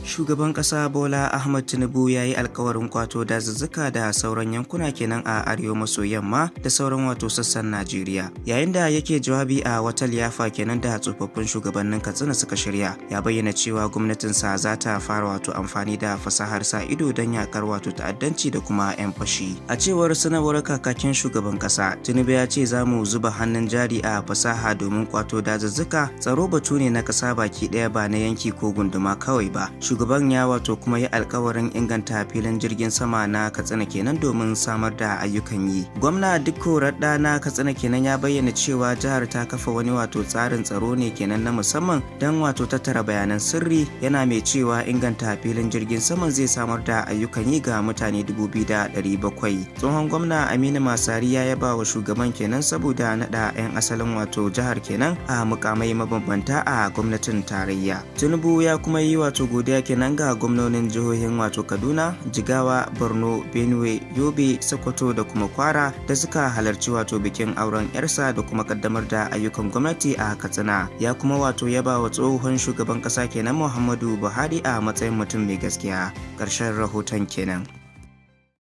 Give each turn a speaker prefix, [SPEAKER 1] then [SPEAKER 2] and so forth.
[SPEAKER 1] Shugaban ƙasa Bola Ahmed Tinubu ya yi alkawarin kwato dazuzzuka da sauran yankuna kenan a arewa maso yamma da sauran wato sassan Najeriya. Yayin da yake jawabi a wata liyafa kenan da tsofaffin shugabannin Katsina suka shirya, ya bayyana cewa gwamnatinsa za ta fara wato amfani da fasahar sa ido don yakar wato ta'addanci da kuma 'yan fashi. A cewar sanarwar kakakin shugaban ƙasa, Tinubu ya ce za mu zuba hannun jari a fasaha domin kwato dazuzzuka, tsaro batu ne na ƙasa baki ɗaya ba na yanki ko gunduma kawai ba. Shugaban ya wato kuma yi alkawarin inganta filin jirgin sama na Katsina kenan domin samar da ayyukan yi. Gwamna Dikko Radda na Katsina kenan ya bayyana cewa jihar ta kafa wani wato tsarin tsaro ne kenan na musamman don wato tattara bayanan sirri, yana mai cewa inganta filin jirgin saman zai samar da ayyukan yi ga mutane 2,700. Tsohon gwamna Aminu Masari ya yaba wa shugaban kenan saboda naɗa 'yan asalin wato jihar kenan a mukamai mabambanta a gwamnatin tarayya. Tinubu ya kuma yi wato godiya kenan ga gwamnonin jihohin wato Kaduna, Jigawa, Borno, Benue, Yobe, Sokoto da kuma Kwara da suka halarci wato bikin auren yarsa da kuma kaddamar da ayyukan gwamnati a Katsina. Ya kuma wato yaba wa tsohon shugaban kasa kenan Muhammadu Buhari a matsayin mutum mai gaskiya. Ƙarshen rahoton kenan.